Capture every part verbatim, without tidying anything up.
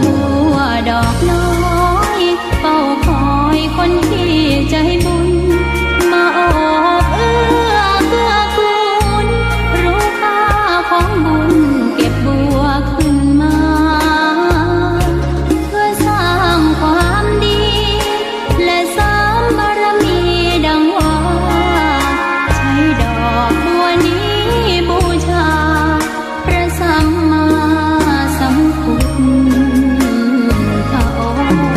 บัวดอกน้อย เฝ้าคอยคนที่ใจบุญ มาโอบเอื้อเกื้อกูล รู้ค่าของบุญ เก็บบัวขึ้นมา เพื่อสร้างความดี และเสริมบารมีดังว่า ใช้ดอกบัวนี้บูชา พระสัมมาสัมพุทธองค์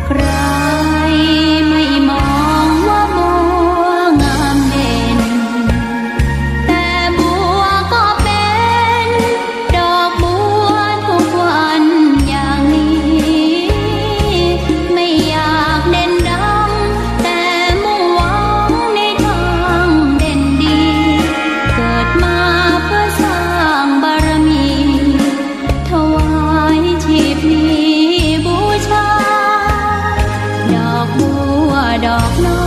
ใครไม่มองว่าบัวงามเด่น แต่บัวก็เป็นดอกบัวทุกวันอย่างนี้ ไม่อยากเด่นดัง แต่มุ่งหวังในทางเด่นดี เกิดมาเพื่อสร้างบารมี ถวายชีพนี้บูชา ดอกบัวดอกน้อ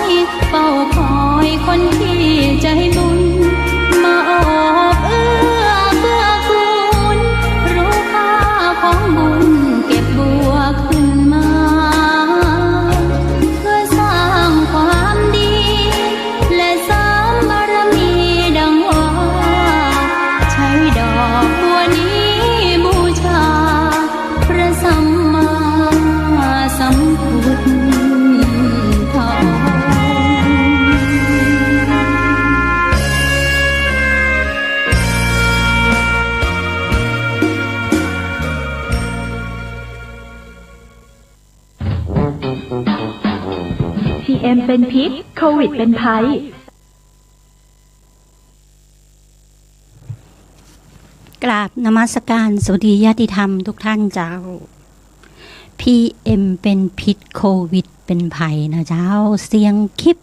ย เฝ้าคอยคนที่ใจบุญ มาโอบเอื้อเกื้อกูล รู้ค่าของบุญ เก็บบัวขึ้นมา เพื่อสร้างความดี และเสริมบารมีดังว่า ใช้ดอกบัวนี้บูชา พระสัมมาสัมพุทธองค์ พีเอ็มเป็นพิษ โควิดเป็นภัย กราบนมัสการสวัสดีญาติธรรมทุกท่านเจ้า พีเอ็มเป็นพิษ โควิดเป็นภัยนะเจ้า เสียงคลิป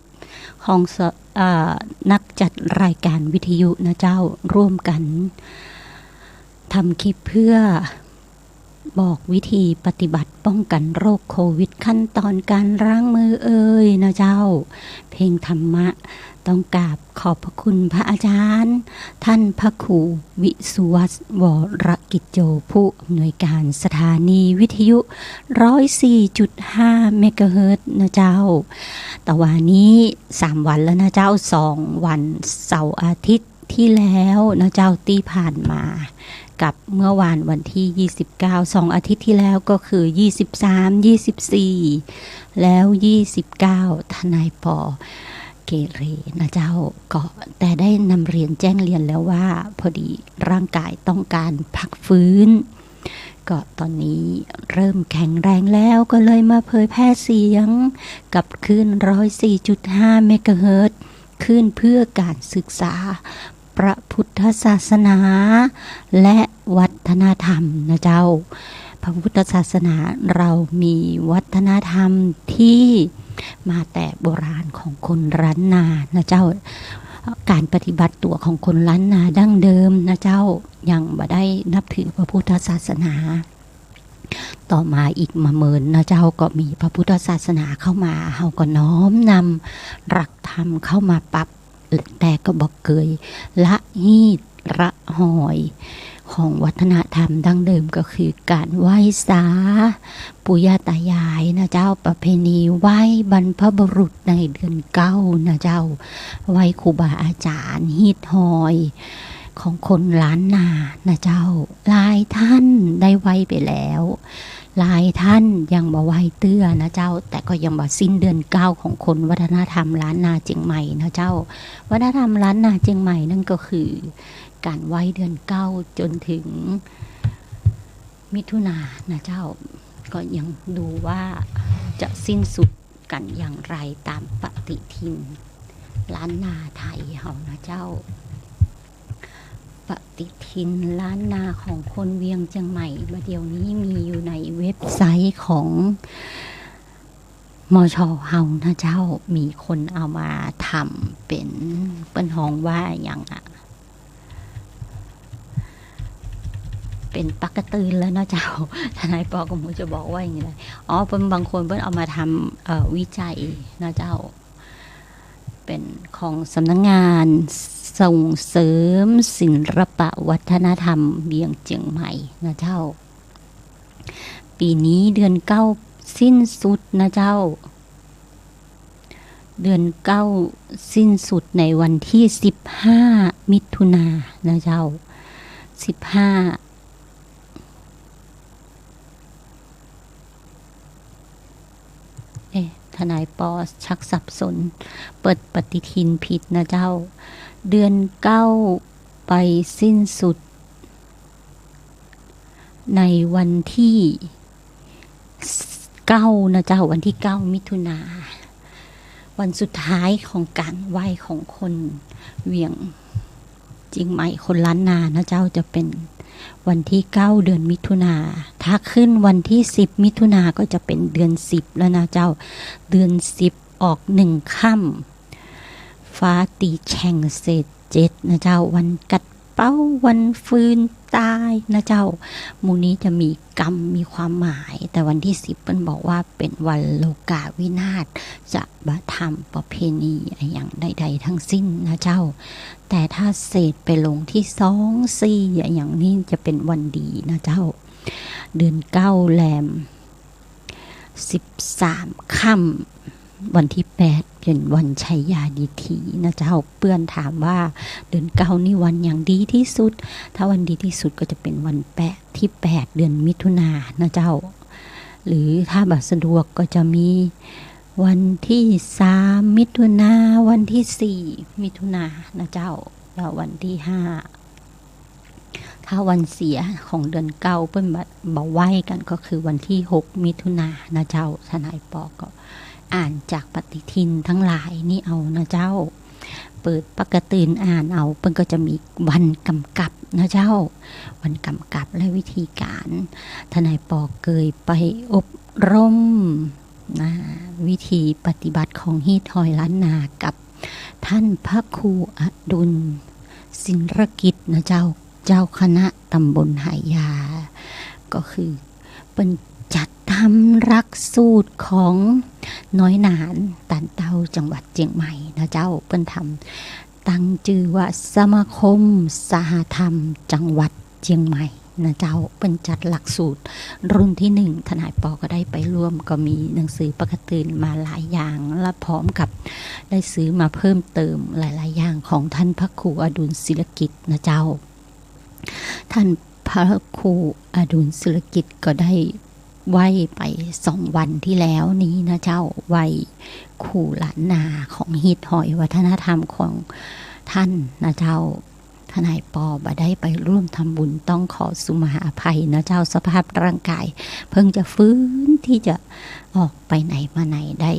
ของส- เอ่อ นักจัดรายการวิทยุนะเจ้า ร่วมกันทำคลิปเพื่อ บอกวิธีปฏิบัติป้องกันโรคโควิด ขั้นตอนการล้างมือเอ่ยนะเจ้า เพลงธรรมะ ต้องกราบขอบพระคุณพระอาจารย์ ท่านพระครูวิสุวัฒน์ วรกิจโจ ผู้อำนวยการสถานีวิทยุ ร้อยสี่จุดห้า เมกะเฮิรตซ์นะเจ้า ตะวานี้สามวันแล้วนะเจ้า สองวันเสาร์อาทิตย์ ที่แล้วนะเจ้า ตี้ผ่านมา กับเมื่อวานวันที่ยี่สิบเก้า สองอาทิตย์ที่แล้วก็คือยี่สิบสาม ยี่สิบสี่ แล้วยี่สิบเก้า ทนายปอเกเรนะเจ้า ก็แต่ได้นำเรียนแจ้งเรียนแล้วว่า พอดีร่างกายต้องการพักฟื้น ก็ตอนนี้เริ่มแข็งแรงแล้ว ก็เลยมาเผยแพร่เสียงกับคลื่น ร้อยสี่จุดห้า เมกะเฮิรตซ์ คลื่นเพื่อการศึกษาพระพุทธศาสนา และวัฒนธรรมนะเจ้า พระพุทธศาสนาเรามีวัฒนธรรมที่มาแต่โบราณของคนล้านนานะเจ้า การปฏิบัติตั๋วของคนล้านนาดั้งเดิมนะเจ้า ยังบ่ได้นับถือพระพุทธศาสนา ต่อมาอีกมาเมินนะเจ้า ก็มีพระพุทธศาสนาเข้ามา เฮาก็น้อมนำหลักธรรมเข้ามาปรับ แต่ก็บ่เกยละฮีดละหอยของวัฒนธรรมดั้งเดิม ก็คือการไหว้สาปู่ย่าตายายนะเจ้า ประเพณีไหว้บรรพบุรุษในเดือนเก้านะเจ้า ไหว้ครูบาอาจารย์ ฮีดหอยของคนล้านนานะเจ้า หลายท่านได้ไหว้ไปแล้ว หลายท่านยังบ่ไหว้เตื้อนะเจ้า แต่ก็ยังบ่สิ้นเดือนเก้าของคนวัฒนธรรมล้านนาเจียงใหม่นะเจ้า วัฒนธรรมล้านนาเจียงใหม่นั่นก็คือการไหว้เดือนเก้าจนถึงมิถุนายนนะเจ้า ก็ยังดูว่าจะสิ้นสุดกันอย่างไรตามปฏิทินล้านนาไทยเฮานะเจ้า ปฏิทินล้านนาของคนเวียงเจียงใหม่ บ่าเดี่ยวนี้มีอยู่ในเว็บไซต์ของ มช.เฮานะเจ้า มีคนเอามาทำเป๋น เปิ้นฮ้องว่าหยังอะ เป๋นปากกะตื่นแล้วเนาะเจ้า ทนายปอก็บ่ฮู้จะบอกว่าอย่างไง อ๋อ เปิ้นบางคนเปิ้นเอามาทำ เอ่อ วิจัยเนาะเจ้า เป๋นของสำนักงานส่งเสริมศิลปะวัฒนธรรมเวียงเจียงใหม่เนาะเจ้า ปี๋นี้เดือนเก้าสิ้นสุดนะเจ้า เดือนเก้าสิ้นสุดในวันตี้สิบห้ามิถุนานะเจ้า สิบห้า เอ๊ะ ทนายปอชักสับสน เปิดปฏิทินผิดนะเจ้า เดือนเก้าไปสิ้นสุด ในวันตี้เก้านะเจ้า วันตี้เก้ามิถุนา วันสุดท้ายของก๋านไหว้ของคนเวียงเจียงใหม่ คนล้านนานะเจ้า จะเป๋นวันตี้เก้าเดือนมิถุนา ถ้าขึ้นวันตี้สิบมิถุนาก็จะเป๋นเดือนสิบแล้วนะเจ้า เดือนสิบออกหนึ่งค่ำ ฟ้าตี๋แฉ่งเศษเจ็ดนะเจ้า วันกัดเป๊า วันฟืนตายนะเจ้า หมู่นี้จะมีกำ มีความหมาย แต่วันตี้สิบเปิ้นบอกว่าเป๋นวันโลกาวินาศ จะบ่ทำประเพณีอะหยังใดๆ ทั้งสิ้นนะเจ้า แต่ถ้าเศษไปลงตี้สอง สี่ อะหยังนี้จะเป๋นวันดีนะเจ้า เดือนเก้าแรม สิบสามค่ำ วันตี้แปดเป๋นวันชัยยาดิถีนะเจ้า เปื้อนถามว่าเดือนเก้านี่วันหยังดีตี้สุด ถ้าวันดีตี้สุดก็จะเป๋นวันแปด ตี้แปดเดือนมิถุนานะเจ้า หรือถ้าบ่สะดวกก็จะมีวันตี้สามมิถุนา วันตี้สี่มิถุนานะเจ้า แล้ววันตี้ห้า ถ้าวันเสียของเดือนเก้าเปิ้นบ่ บ่ไหว้กั๋นก็คือวันตี้หกมิถุนานะเจ้า ทนายปอก็อ่านจากปฏิทินตังหลายนี่เอานะเจ้า เปิดปากกะตื่นอ่านเอา เปิ้นก็จะมีวันก๋ำกับนะเจ้า วันก๋ำกับและวิธีก๋าน ทนายปอเกยไปอบรม อ่า วิธีปฏิบัติของฮีตฮอยล้านนากับต้านพระครูอดุลศิลกิจนะเจ้า เจ้าคณะตำบลหายา ก็คือเปิ้นจัดทำหลักสูตรของน้อยหนานตานเต้าจังหวัดเจียงใหม่นะเจ้า เปิ้นทำตั้งจื้อว่าสมาคมสหธรรมจังหวัดเจียงใหม่ นะเจ้า เปิ้นจัดหลักสูตรรุ่นตี้หนึ่ง ทนายปอก็ได้ไปร่วม ก็มีหนังสือปากกะตื่นมาหลายอย่าง และพร้อมกับได้ซื้อมาเพิ่มเติมหลายๆ อย่างของต้านพระครูอดุลศิลกิจนะเจ้า ต้านพระครูอดุลศิลกิจก็ได้ไหว้ไปสองวันตี้แล้วนี้นะเจ้า ไหว้ครูล้านนาของฮีตฮอยวัฒนธรรมของต้านนะเจ้า ทนายปอบ่ได้ไปร่วมทำบุญ ต้องขอสุมาอภัยนะเจ้า สภาพร่างกายเพิ่งจะฟื้นตี้จะออกไปไหนมาไหนได้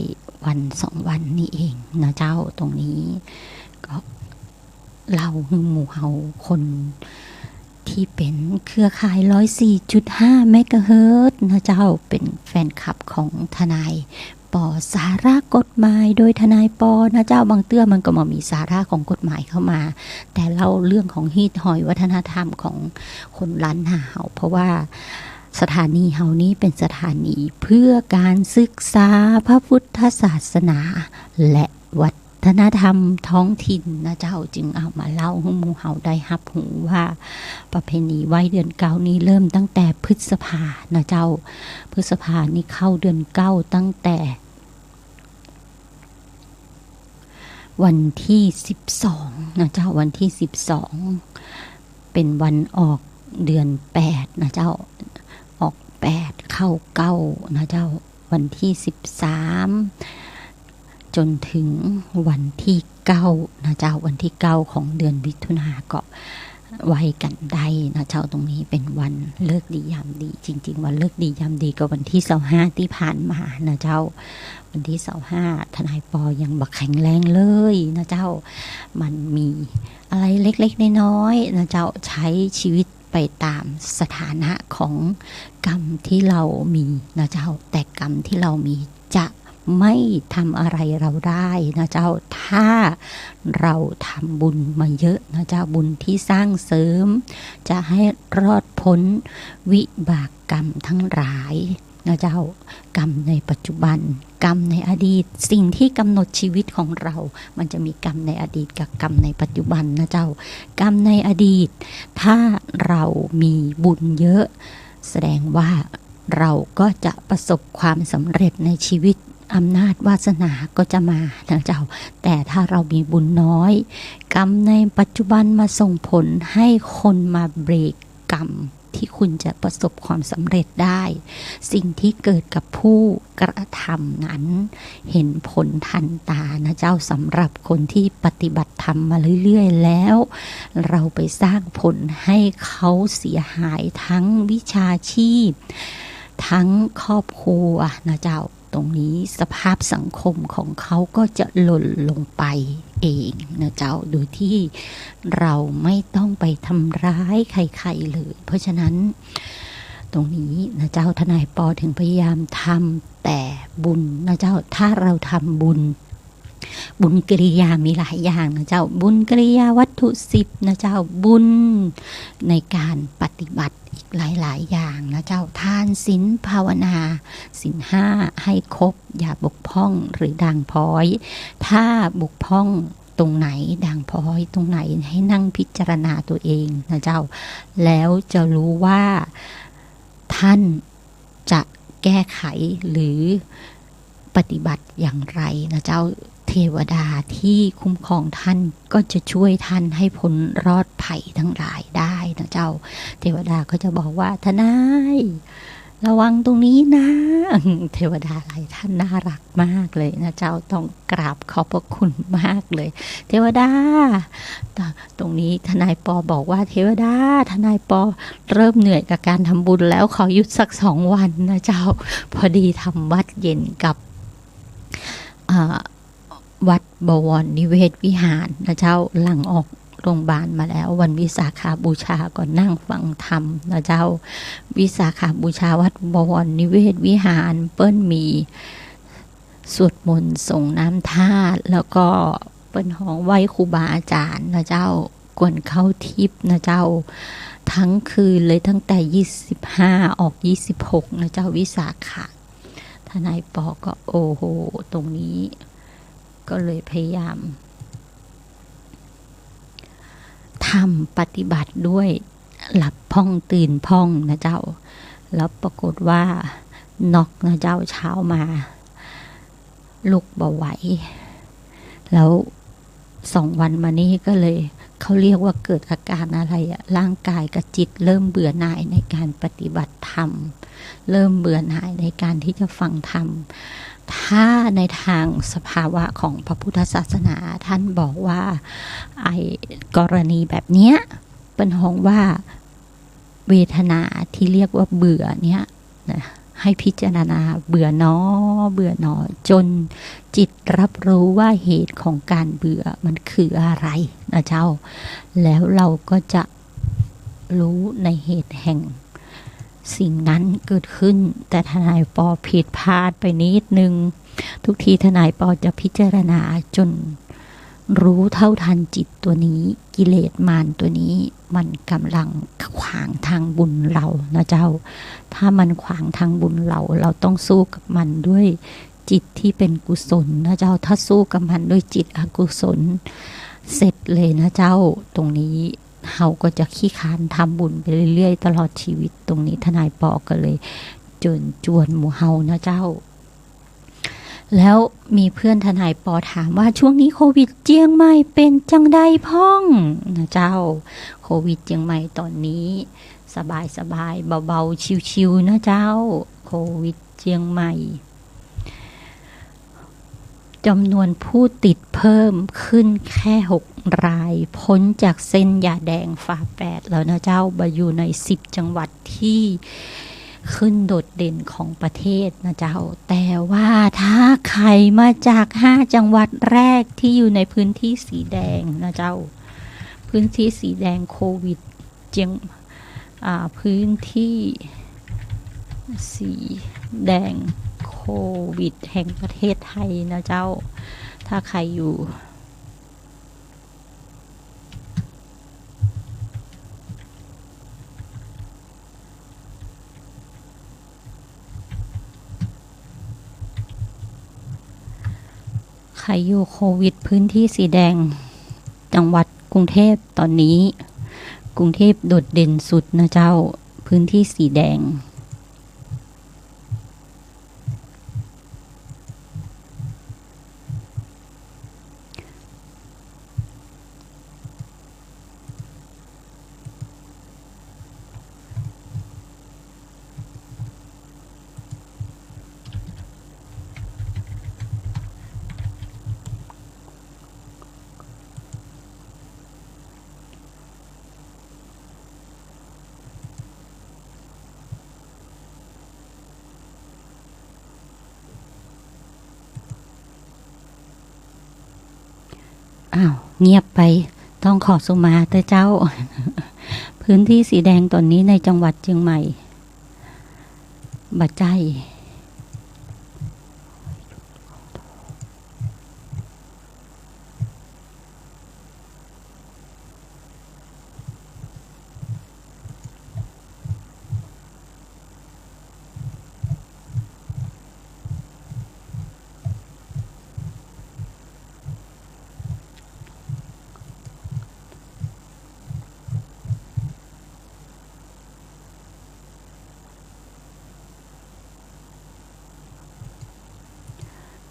วันสองวันนี้เองนะเจ้า ตรงนี้ก็เล่าหื้อหมู่เฮาคนตี้เป๋นเครือข่ายร้อยสี่จุดห้าเมกะเฮิรตซ์นะเจ้า เป๋นแฟนคลับของทนาย ปอ สาระกฎหมายโดยทนายปอนะเจ้า บางเตื้อมันก็บ่มีสาระของกฎหมายเข้ามา แต่เล่าเรื่องของฮีตฮอยวัฒนธรรมของคนล้านนาเฮา เพราะว่าสถานีเฮานี้เป๋นสถานีเพื่อการศึกษาพระพุทธศาสนา และวัฒนธรรมท้องถิ่นนะเจ้า จึงเอามาเล่าหื้อหมู่เฮาได้ฮับฮู้ว่าประเพณีไหว้เดือนเก้านี้เริ่มตั้งแต่พฤษภานะเจ้า พฤษภานี้เข้าเดือนเก้าตั้งแต่ วันตี้สิบสองนะเจ้า วันตี้สิบสอง เป๋นวันออกเดือนแปดนะเจ้า ออกแปดเข้าเก้านะเจ้า วันตี้สิบสาม จ๋นเถิงวันตี้เก้านะเจ้า วันตี้เก้าของเดือนมิถุนาก็ไหว้กั๋นได้นะเจ้า ตรงนี้เป๋นวันฤกษ์ดียามดี จริงๆ วันฤกษ์ดียามดีก็วันตี้ซาวห้าตี้ผ่านมานะเจ้า วันตี้ซาวห้า ทนายปอยังบ่แข็งแรงเลยนะเจ้า มันมีอะไรเล็กๆ น้อยๆ นะเจ้า ใช้ชีวิตไปตามสถานะของกรรมตี้เฮามีนะเจ้า แต่กรรมตี้เฮามีจะ ไม่ทำอะไรเราได้นะเจ้า ถ้าเราทำบุญมาเยอะนะเจ้า บุญที่สร้างเสริม จะให้รอดพ้นวิบากกรรมทั้งหลายนะเจ้า กรรมในปัจจุบัน กรรมในอดีต สิ่งที่กำหนดชีวิตของเรา มันจะมีกรรมในอดีตกับกรรมในปัจจุบันนะเจ้า กรรมในอดีต ถ้าเรามีบุญเยอะ แสดงว่าเราก็จะประสบความสำเร็จในชีวิต อำนาจวาสนาก็จะมานะเจ้า แต่ถ้าเรามีบุญน้อย กรรมในปัจจุบันมาส่งผลให้คนมาเบรกกรรมที่คุณจะประสบความสำเร็จได้ สิ่งที่เกิดกับผู้กระทำนั้น เห็นผลทันตานะเจ้า สำหรับคนที่ปฏิบัติธรรมมาเรื่อยๆ แล้ว เราไปสร้างผลให้เขาเสียหายทั้งวิชาชีพ ทั้งครอบครัวนะเจ้า ตรงนี้สภาพสังคมของเขาก็จะหล่นลงไปเองนะเจ้า โดยที่เราไม่ต้องไปทำร้ายใครๆ เลย เพราะฉะนั้น ตรงนี้นะเจ้า ทนายปอถึงพยายามทำแต่บุญนะเจ้า ถ้าเราทำบุญ บุญกิริยามีหลายอย่างนะเจ้า บุญกิริยาวัตถุสิบนะเจ้า บุญในการปฏิบัติอีกหลายๆ อย่างนะเจ้า ทานศีลภาวนา ศีลห้าให้ครบ อย่าบกพร่องหรือด่างพร้อย ถ้าบกพร่องตรงไหน ด่างพร้อยตรงไหน ให้นั่งพิจารณาตัวเองนะเจ้า แล้วจะรู้ว่าท่านจะแก้ไขหรือปฏิบัติอย่างไรนะเจ้า เทวดาที่คุ้มครองท่านก็จะช่วยท่านให้พ้นรอดภัยทั้งหลายได้นะเจ้า เทวดาก็จะบอกว่า ทนาย ระวังตรงนี้นะ เทวดาหลายท่านน่ารักมากเลยนะเจ้า ต้องกราบขอบพระคุณมากเลย เทวดา ต- ตรงนี้ทนายปอบอกว่า เทวดา ทนายปอเริ่มเหนื่อยกับการทำบุญแล้ว ขอหยุดสักสองวันนะเจ้า พอดีทำวัตรเย็นกับ อ่า วัดบวรนิเวศวิหารนะเจ้า หลังออกโรงพยาบาลมาแล้ว วันวิสาขบูชาก็นั่งฟังธรรมนะเจ้า วิสาขบูชาวัดบวรนิเวศวิหาร เปิ้นมีสวดมนต์สรงน้ำธาตุ แล้วก็เปิ้นฮ้องไหว้ครูบาอาจารย์นะเจ้า กวนข้าวทิพย์นะเจ้า ทั้งคืนเลย ตั้งแต่ยี่สิบห้าออกยี่สิบหกนะเจ้า วิสาขะ ทนายปอก็ โอ้โห ตรงนี้ ก็เลยพยายามทำปฏิบัติด้วย หลับพ่องตื่นพ่องนะเจ้า แล้วปรากฏว่าน็อกนะเจ้า เช้ามาลุกบ่ไหว แล้วสองวันมานี้ก็เลย เขาเรียกว่าเกิดอาการอะไรอะ ร่างกายกับจิตเริ่มเบื่อหน่ายในการปฏิบัติธรรม เริ่มเบื่อหน่ายในการที่จะฟังธรรม ถ้าในทางสภาวะของพระพุทธศาสนา ท่านบอกว่า ไอ้กรณีแบบเนี้ย เปิ้นฮ้องว่าเวทนาที่เรียกว่าเบื่อเนี้ยนะ ให้พิจารณาเบื่อหนอ เบื่อหนอ จนจิตรับรู้ว่าเหตุของการเบื่อมันคืออะไรนะเจ้า แล้วเราก็จะ รู้ในเหตุแห่งสิ่งนั้นเกิดขึ้น แต่ทนายปอผิดพลาดไปนิดนึง ทุกทีทนายปอจะพิจารณาจนรู้เท่าทันจิตตัวนี้ กิเลสมารตัวนี้ มันกำลังขวางทางบุญเรานะเจ้า ถ้ามันขวางทางบุญเรา เราต้องสู้กับมันด้วยจิตที่เป็นกุศลนะเจ้า ถ้าสู้กับมันด้วยจิตอกุศล เสร็จเลยนะเจ้า ตรงนี้ เฮาก็จะขี้คร้านทำบุญไปเรื่อยๆ ตลอดชีวิต ตรงนี้ทนายปอก็เลยเจิญจวนหมู่เฮานะเจ้า แล้วมีเพื่อนทนายปอถามว่า ช่วงนี้โควิดเจียงใหม่เป๋นจังใดพ่องนะเจ้า โควิดเจียงใหม่ต๋อนนี้สบายๆ เบาๆ ชิวๆ นะเจ้า โควิดเจียงใหม่ จำนวนผู้ติดเพิ่มขึ้นแค่หกราย พ้นจากเส้นยาแดงฟ้าแฝดแล้วนะเจ้า มาอยู่ในสิบจังหวัดที่ขึ้นโดดเด่นของประเทศนะเจ้า แต่ว่าถ้าใครมาจากห้าจังหวัดแรกที่อยู่ในพื้นที่สีแดงนะเจ้า พื้นที่สีแดงโควิด เจียง อ่า พื้นที่สีแดงโค โควิดแห่งประเทศไทยนะเจ้า ถ้าใครอยู่ ใครอยู่โควิดพื้นที่สีแดง จังหวัดกรุงเทพตอนนี้ กรุงเทพโดดเด่นสุดนะเจ้า พื้นที่สีแดง อ้าว เงียบไป ต้องขอสุมาเต๊อะเจ้า พื้นที่สีแดงตอนนี้ในจังหวัดเชียงใหม่ บ่ใจ้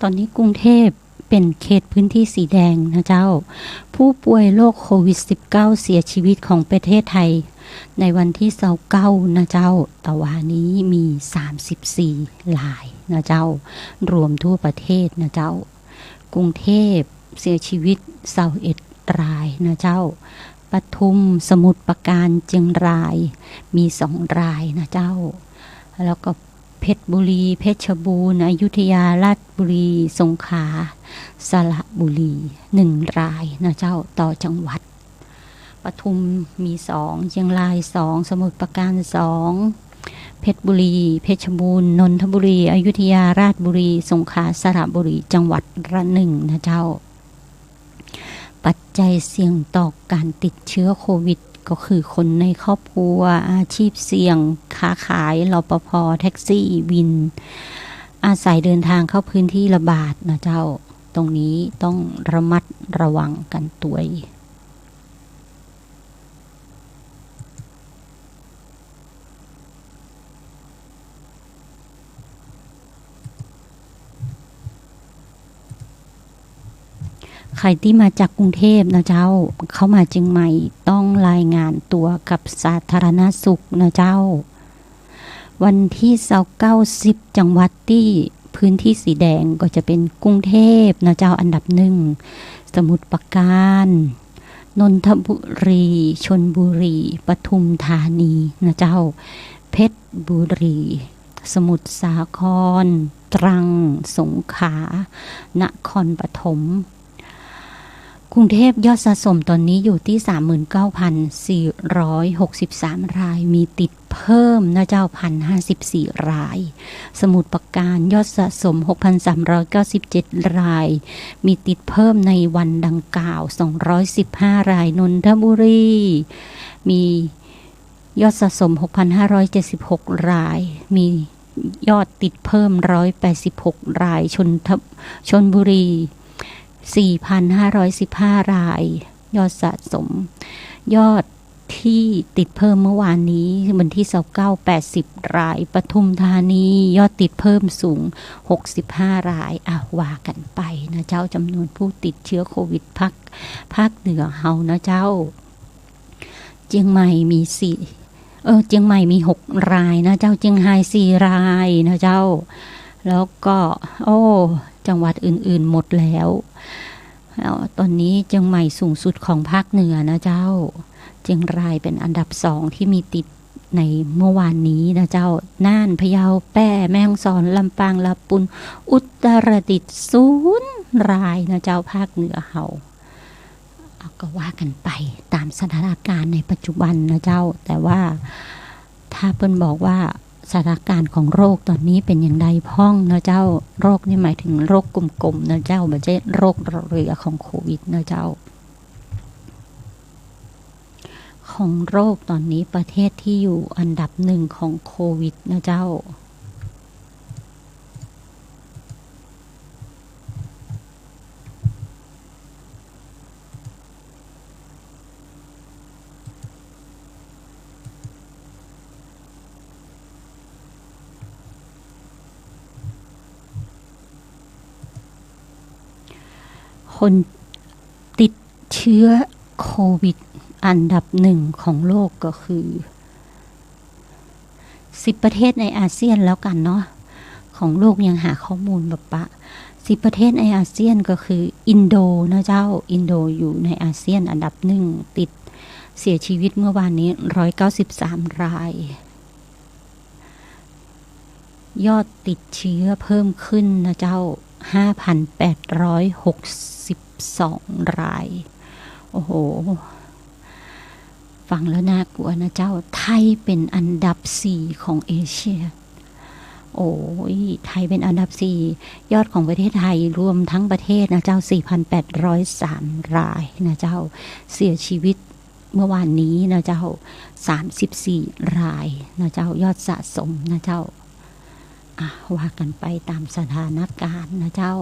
ตอนนี้กรุงเทพเป็นเขตพื้นที่สีแดงนะเจ้า ผู้ป่วยโรคโควิดสิบเก้าเสียชีวิตของประเทศไทย ในวันตี้ซาวเก้านะเจ้า ตะวานี้มีสามสิบสี่รายนะเจ้า รวมทั่วประเทศนะเจ้า กรุงเทพเสียชีวิตซาวเอ็ดรายนะเจ้า ปทุม สมุทรปราการ เจียงราย มีสองรายนะเจ้า แล้วก็เพชรบุรี เพชรบูรณ์ อยุธยา ราชบุรี สงขลา สระบุรี หนึ่งรายนะเจ้า ต่อจังหวัด ปทุมมีสอง เชียงรายสอง สมุทรปราการสอง เพชรบุรี เพชรบูรณ์ นนทบุรี อยุธยา ราชบุรี สงขลา สระบุรี จังหวัดละหนึ่งนะเจ้า ปัจจัยเสี่ยงต่อการติดเชื้อโควิด ก็คือคนในครอบครัว อาชีพเสี่ยง ค้าขาย รปภ แท็กซี่ วิน อาศัยเดินทางเข้าพื้นที่ระบาดนะเจ้า ตรงนี้ต้องระมัดระวังกันตวย ใครตี้มาจากกรุงเทพนะเจ้า เข้ามาเชียงใหม่ต้องรายงานตั๋วกับสาธารณสุขนะเจ้า วันตี้ซาวเก้า สิบจังหวัดตี้พื้นที่สีแดงก็จะเป็นกรุงเทพนะเจ้า อันดับหนึ่ง สมุทรปราการ นนทบุรี ชลบุรี ปทุมธานีนะเจ้า เพชรบุรี สมุทรสาคร ตรัง สงขลา นครปฐม กรุงเทพยอดสะสมตอนนี้อยู่ตี้ สามหมื่นเก้าพันสี่ร้อยหกสิบสาม ราย มีติดเพิ่มนะเจ้า พันห้าสิบสี่ราย สมุทรปราการยอดสะสม หกพันสามร้อยเก้าสิบเจ็ดราย มีติดเพิ่มในวันดังกล่าว สองร้อยสิบห้าราย นนทบุรี มี ยอดสะสม หกพันห้าร้อยเจ็ดสิบหกราย มียอดติดเพิ่ม ร้อยแปดสิบหกราย ชลท- ชลบุรี สี่พันห้าร้อยสิบห้าราย ยอดสะสม ยอดตี้ติดเพิ่มเมื่อวานนี้ วันตี้ซาวเก้า แปดสิบราย ปทุมธานี ยอดติดเพิ่มสูง หกสิบห้าราย อ่ะ ว่ากันไปนะเจ้า จำนวนผู้ติดเชื้อโควิดภาค ภาคเหนือเฮานะเจ้า เจียงใหม่มีสี่ เออ เจียงใหม่มีหกรายนะเจ้า เจียงฮายสี่รายนะเจ้า แล้วก็ โอ้ จังหวัดอื่นๆ หมดแล้ว แล้วตอนนี้เจียงใหม่สูงสุดของภาคเหนือนะเจ้า เจียงรายเป็นอันดับสองที่มีติดในเมื่อวานนี้นะเจ้า น่าน พะเยา แป้ แม่ฮ่องสอน ลำปาง ลำปูน อุตรดิตถ์ ศูนย์รายนะเจ้า ภาคเหนือเฮา เอาก็ว่ากันไปตามสถานการณ์ในปัจจุบันนะเจ้า แต่ว่าถ้าเปิ้นบอกว่า สถานการณ์ของโรคต๋อนนี้เป๋นอย่างใดพ่องเนาะเจ้า โรคนี่หมายถึงโรคกลมๆ เนาะเจ้า บ่ใจ้โรคเรือของโควิดเนาะเจ้า ของโรคต๋อนนี้ประเทศที่อยู่อันดับหนึ่งของโควิดเนาะเจ้า คนติดเชื้อโควิดอันดับหนึ่งของโลกก็คือ สิบประเทศในอาเซียนแล้วกั๋นเนาะ ของโลกยังหาข้อมูลบ่ปะ สิบประเทศในอาเซียนก็คืออินโดเนาะเจ้า อินโดอยู่ในอาเซียนอันดับหนึ่ง ติด เสียชีวิตเมื่อวานนี้ร้อยเก้าสิบสามราย ยอดติดเชื้อเพิ่มขึ้นนะเจ้า ห้าพันแปดร้อยหกสิบสองราย โอ้โห ฟังแล้วน่ากลัวนะเจ้า ไทยเป๋นอันดับสี่ของเอเชีย โอ้ย ไทยเป๋นอันดับสี่ ยอดของประเทศไทยรวมทั้งประเทศนะเจ้า สี่พันแปดร้อยสามรายนะเจ้า เสียชีวิตเมื่อวานนี้นะเจ้า สามสิบสี่รายนะเจ้า ยอดสะสมนะเจ้า อ่ะ ว่ากั๋นไปต๋ามสถานการณ์นะเจ้า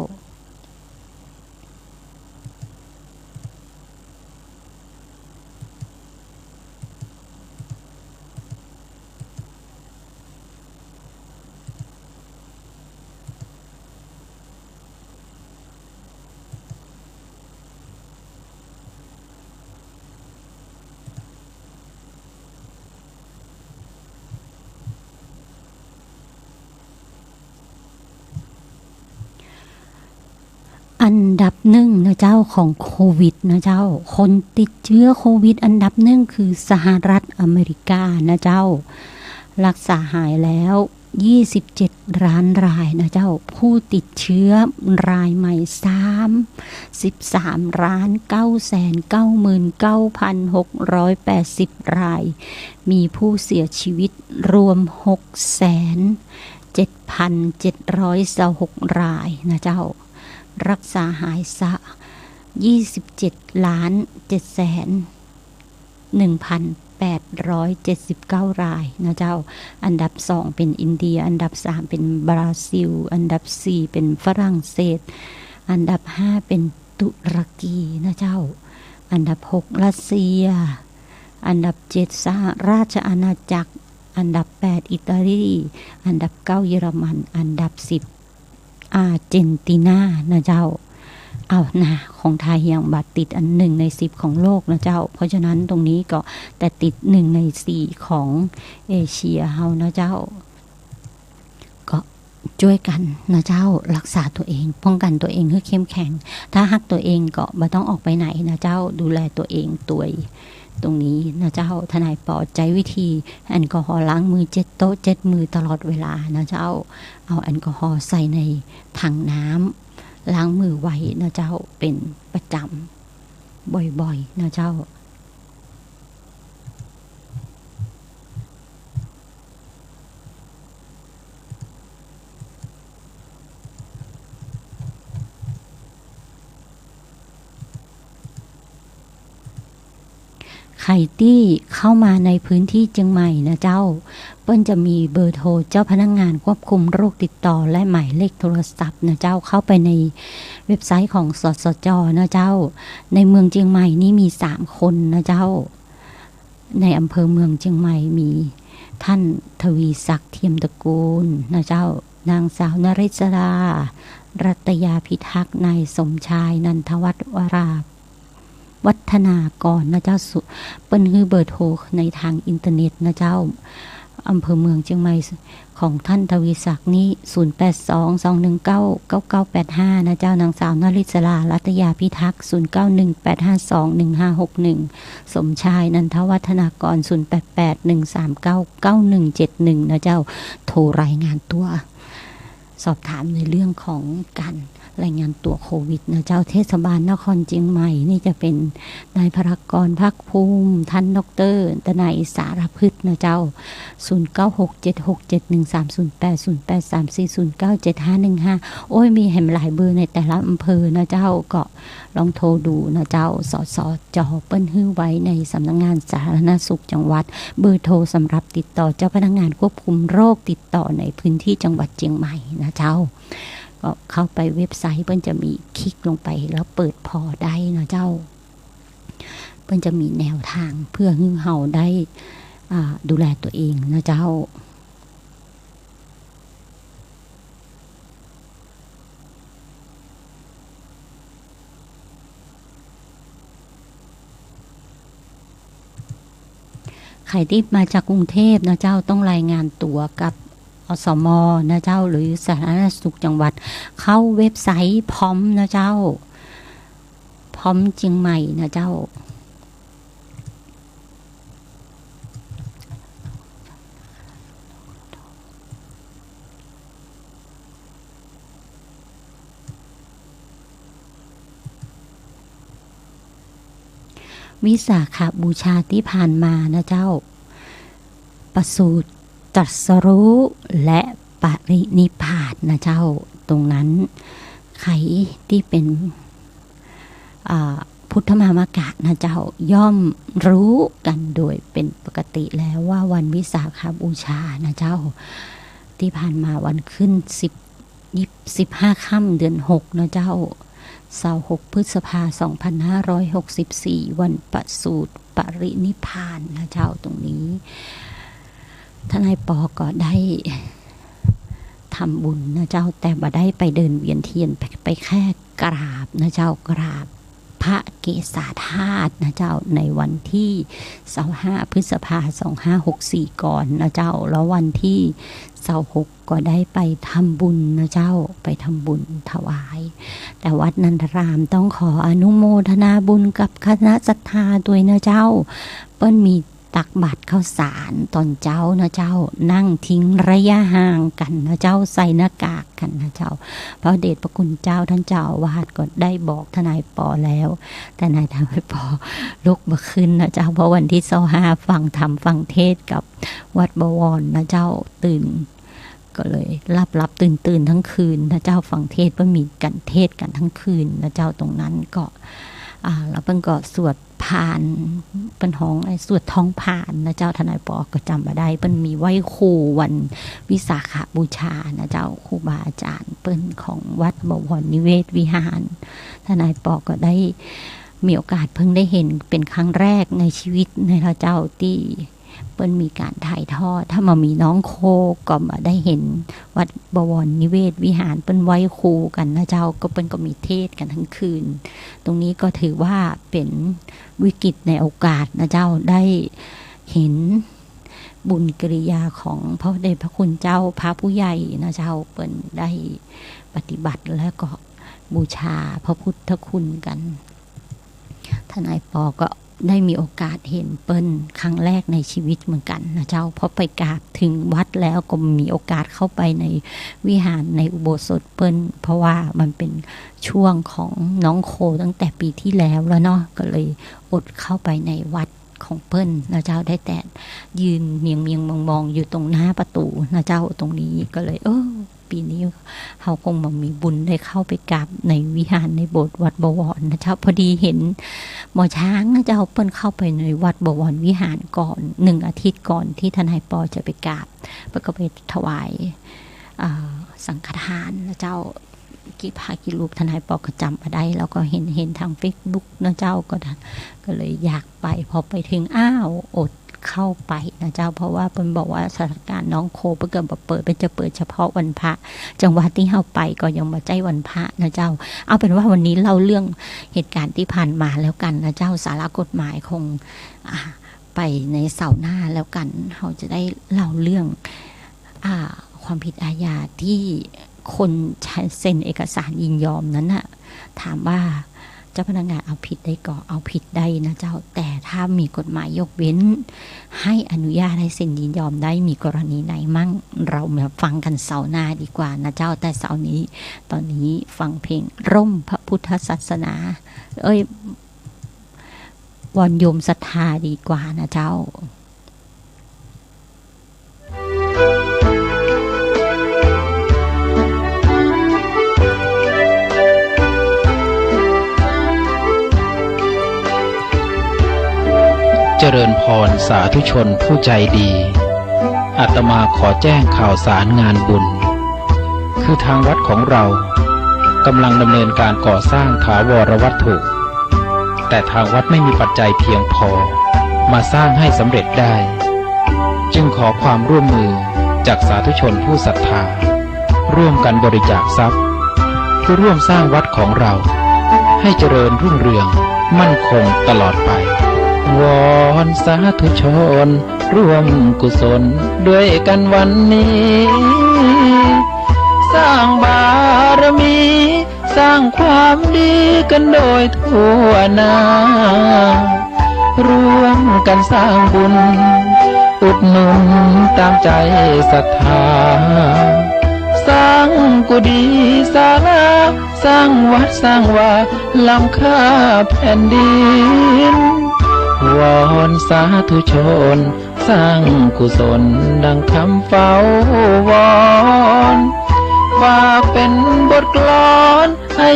อันดับหนึ่งนะเจ้า ของโควิดนะเจ้า คนติดเชื้อโควิดอันดับหนึ่งคือสหรัฐอเมริกานะเจ้า รักษาหายแล้ว ยี่สิบเจ็ดล้านรายนะเจ้า ผู้ติดเชื้อรายใหม่ สามสิบสามล้านเก้าแสนเก้าหมื่นเก้าพันหกร้อยแปดสิบราย มีผู้เสียชีวิตรวม หกแสนเจ็ดพันเจ็ดร้อยยี่สิบหกรายนะเจ้า รักษาหายสะ ยี่สิบเจ็ดล้านเจ็ดแสน หนึ่งพันแปดร้อยเจ็ดสิบเก้ารายนะเจ้า อันดับสองเป๋นอินเดีย อันดับสามเป๋นบราซิล อันดับสี่เป๋นฝรั่งเศส อันดับห้าเป๋นตุรกีนะเจ้า อันดับหกรัสเซีย อันดับเจ็ดสหราชอาณาจักร อันดับแปดอิตาลี อันดับเก้าเยอรมัน อันดับสิบ อาร์เจนตินานะเจ้า เอานะ ของไทยยังบ่ติดอันหนึ่งในสิบของโลกนะเจ้า เพราะฉะนั้นตรงนี้ก็จะติดหนึ่งในสี่ของเอเชียเฮานะเจ้า ก็จ้วยกั๋นนะเจ้า รักษาตั๋วเอง ป้องกั๋นตั๋วเองหื้อเข้มแข็ง ถ้าฮักตั๋วเองก็บ่ต้องออกไปไหนนะเจ้า ดูแลตั๋วเองตวย ตรงนี้นะเจ้า ทนายปอใจ๊วิธีแอลกอฮอล์ล้างมือเจ็ดโต๊ะเจ็ดมือตลอดเวลานะเจ้า เอาแอลกอฮอล์ใส่ในถังน้ำ ล้างมือไว้นะเจ้า เป๋นประจ๋ำ บ่อยๆ นะเจ้า ใผตี้เข้ามาในพื้นที่เจียงใหม่นะเจ้า เปิ้นจะมีเบอร์โทรเจ้าพนักงานควบคุมโรคติดต่อและหมายเลขโทรศัพท์นะเจ้า เข้าไปในเว็บไซต์ของ สสจ นะเจ้า ในเมืองเจียงใหม่นี่มีสามคนนะเจ้า ในอำเภอเมืองเจียงใหม่มีท่านทวีศักดิ์ เทียมตระกูลนะเจ้า นางสาวนริศรา รัตยาพิทักษ์ นายสมชาย นันทวัฒน์วรา วัฒนากรนะเจ้า สุ เปิ้นหื้อเบอร์โทรในทางอินเทอร์เน็ตนะเจ้า อำเภอเมืองเจียงใหม่ ของท่านทวีศักดิ์นี่ ศูนย์แปดสอง สองหนึ่งเก้า เก้าเก้าแปดห้า นะเจ้า นางสาวนริศรา รัตยาพิทักษ์ ศูนย์เก้าหนึ่ง แปดห้าสอง หนึ่งห้าหกหนึ่ง สมชาย นันทวัฒนากร ศูนย์แปดแปด หนึ่งสามเก้า เก้าหนึ่งเจ็ดหนึ่ง นะเจ้า โทรรายงานตั๋ว สอบถามในเรื่องของก๋านรายงานตั๋วโควิดนะเจ้า เทศบาลนครเจียงใหม่นี่จะเป๋นนายภรกร ภาคภูมิ ท่านด็อกเตอร์ ดนัย สารพฤกษ์นะเจ้า ศูนย์เก้าหกเจ็ดหกเจ็ดหนึ่งสามศูนย์แปด ศูนย์แปดสามสี่ศูนย์เก้าเจ็ดห้าหนึ่งห้า โอ้ย มีแหมหลายเบอร์ในแต่ละอำเภอนะเจ้า ก็ ลองโทรดูนะเจ้า สสจ เปิ้นหื้อไว้ในสำนักงานสาธารณสุขจังหวัด เบอร์โทรสำหรับติดต่อเจ้าพนักงานควบคุมโรคติดต่อในพื้นที่จังหวัดเจียงใหม่นะเจ้า ก็เข้าไปเว็บไซต์ เปิ้นจะมีคลิกลงไปแล้วเปิดผ่อได้นะเจ้า เปิ้นจะมีแนวทางเพื่อหื้อเฮาได้ อ่า ดูแลตั๋วเองนะเจ้า ใผตี้มาจากกรุงเทพฯนะเจ้า ต้องรายงานตั๋วกับ อสม นะเจ้า หรือสาธารณสุขจังหวัด เข้าเว็บไซต์ พร้อม นะเจ้า พร้อมเจียงใหม่นะเจ้า วิสาขบูชาตี้ผ่านมานะเจ้า ประสูติ ตรัสรู้ และปรินิพพานนะเจ้า ตรงนั้นใผตี้เป๋น อ่า พุทธมามกะนะเจ้า ย่อมรู้กั๋นโดยเป๋นปกติแล้วว่าวันวิสาขบูชานะเจ้า ตี้ผ่านมาวันขึ้นสิบ ยี่สิบ สิบห้าค่ำเดือนหกนะเจ้า ซาวหกพฤษภาสองพันห้าร้อยหกสิบสี่ วันประสูติปรินิพพานนะเจ้า ตรงนี้ ทนายปอก็ได้ทำบุญนะเจ้า แต่บ่ได้ไปเดินเวียนเทียน ไป ไปแค่กราบนะเจ้า กราบ พระเกศาธาตุนะเจ้า ในวันตี้ซาวห้าพฤษภาสองห้าหกสี่ก่อนนะเจ้า แล้ววันตี้ซาวหกก็ได้ไปทำบุญนะเจ้า ไปทำบุญถวาย แต่วัดนันทารามต้องขออนุโมทนาบุญกับคณะศรัทธาตวยนะเจ้า เปิ้นมีตักบาตรข้าวสารตอนเจ๊านะเจ้า นั่งทิ้งระยะห่างกั๋นนะเจ้า ใส่หน้ากากกั๋นนะเจ้า พระเดชพระคุณเจ้า ท่านเจ้าอาวาสก็ได้บอกทนายปอแล้ว แต่นาย ทนายปอลุกบ่ขึ้นนะเจ้า เพราะวันตี้ซาวห้าฟังธรรมฟังเทศน์กับวัดบวรนะเจ้า ตื่น ก็เลยหลับๆ ตื่นๆ ทั้งคืนนะเจ้า ฟังเทศน์ เปิ้นมีกั๋นเทศน์กั๋นทั้งคืนนะเจ้า ตรงนั้นก็ อ่า แล้วเปิ้นก็สวดพาน เปิ้นฮ้องไอ้สวดท้องพานนะเจ้า ทนายปอก็จ๋ำบ่ได้ เปิ้นมีไหว้ครูวันวิสาขบูชานะเจ้า ครูบาอาจ๋ารย์เปิ้นของวัดบวรนิเวศวิหาร ทนายปอก็ได้มีโอกาสเพิ่งได้เห็นเป๋นครั้งแรกในชีวิตนะเจ้า ตี้ เปิ้นมีก๋านถ่ายทอด ถ้าบ่มีน้องโคก็บ่ได้เห็นวัดบวรนิเวศวิหารเปิ้นไหว้ครูกั๋นนะเจ้า ก็เปิ้นก็มีเทศน์กั๋นทั้งคืน ตรงนี้ก็ถือว่าเป๋นวิกฤตในโอกาสนะเจ้า ได้เห็นบุญกิริยาของพระเดชพระคุณเจ้า พระผู้ใหญ่นะเจ้า เปิ้นได้ปฏิบัติแล้วก็บูชาพระพุทธคุณกั๋น ทนายปอก็ได้มีโอกาสเห็นเปิ้นครั้งแรกในชีวิตเหมือนกั๋นนะเจ้า เพราะไปกราบถึงวัดแล้วก็มีโอกาสเข้าไปในวิหารในอุโบสถเปิ้น เพราะว่ามันเป๋นช่วงของน้องโคตั้งแต่ปี๋ตี้แล้วแล้วเนาะ ก็เลยอดเข้าไปในวัดของเปิ้นนะเจ้า ได้แต่ยืนเมียงๆ มองๆ อยู่ตรงหน้าประตู๋นะเจ้า ตรงนี้ก็เลย เออ ปี๋นี้เฮาคงบ่มีบุญได้เข้าไปกราบในวิหารในโบสถ์วัดบวรนะเจ้า พอดีเห็นหมอช้างนะเจ้า เปิ้นเข้าไปในวัดบวรวิหารก่อน หนึ่งอาทิตย์ก่อนตี้ทนายปอจะไปกราบ เปิ้นก็ไปถวาย อ่า สังฆทานนะเจ้า กี่พระกี่รูปทนายปอก็จ๋ำบ่ได้ แล้วก็เห็น เห็นตางเฟซบุ๊กนะเจ้า ก็ ก็เลยอยากไป พอไปถึง อ้าว อด เข้าไปนะเจ้า เพราะว่าเปิ้นบอกว่าสถานการณ์น้องโคเปิ้นก็บ่เปิด เปิ้นจะเปิดเฉพาะวันพระ จังหวัดตี้เฮาไปก็ยังบ่ใจ้วันพระนะเจ้า เอาเป๋นว่าวันนี้เล่าเรื่องเหตุการณ์ตี้ผ่านมาแล้วกั๋นนะเจ้า สาระกฎหมายคง อ่า ไปในเสาร์หน้าแล้วกั๋น เฮาจะได้เล่าเรื่อง อ่า ความผิดอาญาตี้คนเซ็นเอกสารยินยอมนั้นน่ะ ถามว่า เจ้าพนักงานเอาผิดได้ก่อ เอาผิดได้นะเจ้า แต่ถ้ามีกฎหมายยกเว้น ให้อนุญาตให้เซ็นยินยอมได้ มีกรณีไหนมั่ง เรามาฟังกั๋นเสาร์หน้าดีกว่านะเจ้า แต่เสาร์นี้ ตอนนี้ฟังเพลงร่มพระพุทธศาสนา เอ้ย วอนโยมศรัทธาดีกว่านะเจ้า เจริญพรสาธุชนผู้ใจดี อาตมาขอแจ้งข่าวสารงานบุญ คือทางวัดของเรากำลังดำเนินการก่อสร้างถาวรวัตถุ แต่ทางวัดไม่มีปัจจัยเพียงพอมาสร้างให้สำเร็จได้ จึงขอความร่วมมือจากสาธุชนผู้ศรัทธา ร่วมกันบริจาคทรัพย์ เพื่อร่วมสร้างวัดของเรา ให้เจริญรุ่งเรืองมั่นคงตลอดไป วอนสาธุชนร่วมกุศลด้วยกันวันนี้ สร้างบารมี สร้างความดีกันโดยทั่วหน้า ร่วมกันสร้างบุญ อุดหนุนตามใจศรัทธา สร้างกุฏิศาลา สร้างวัดสร้างวาล้ำค่าแผ่นดิน วอนสาธุชน สร้างกุศลดังคำเฝ้าวอน ฝากเป็นบทกลอนให้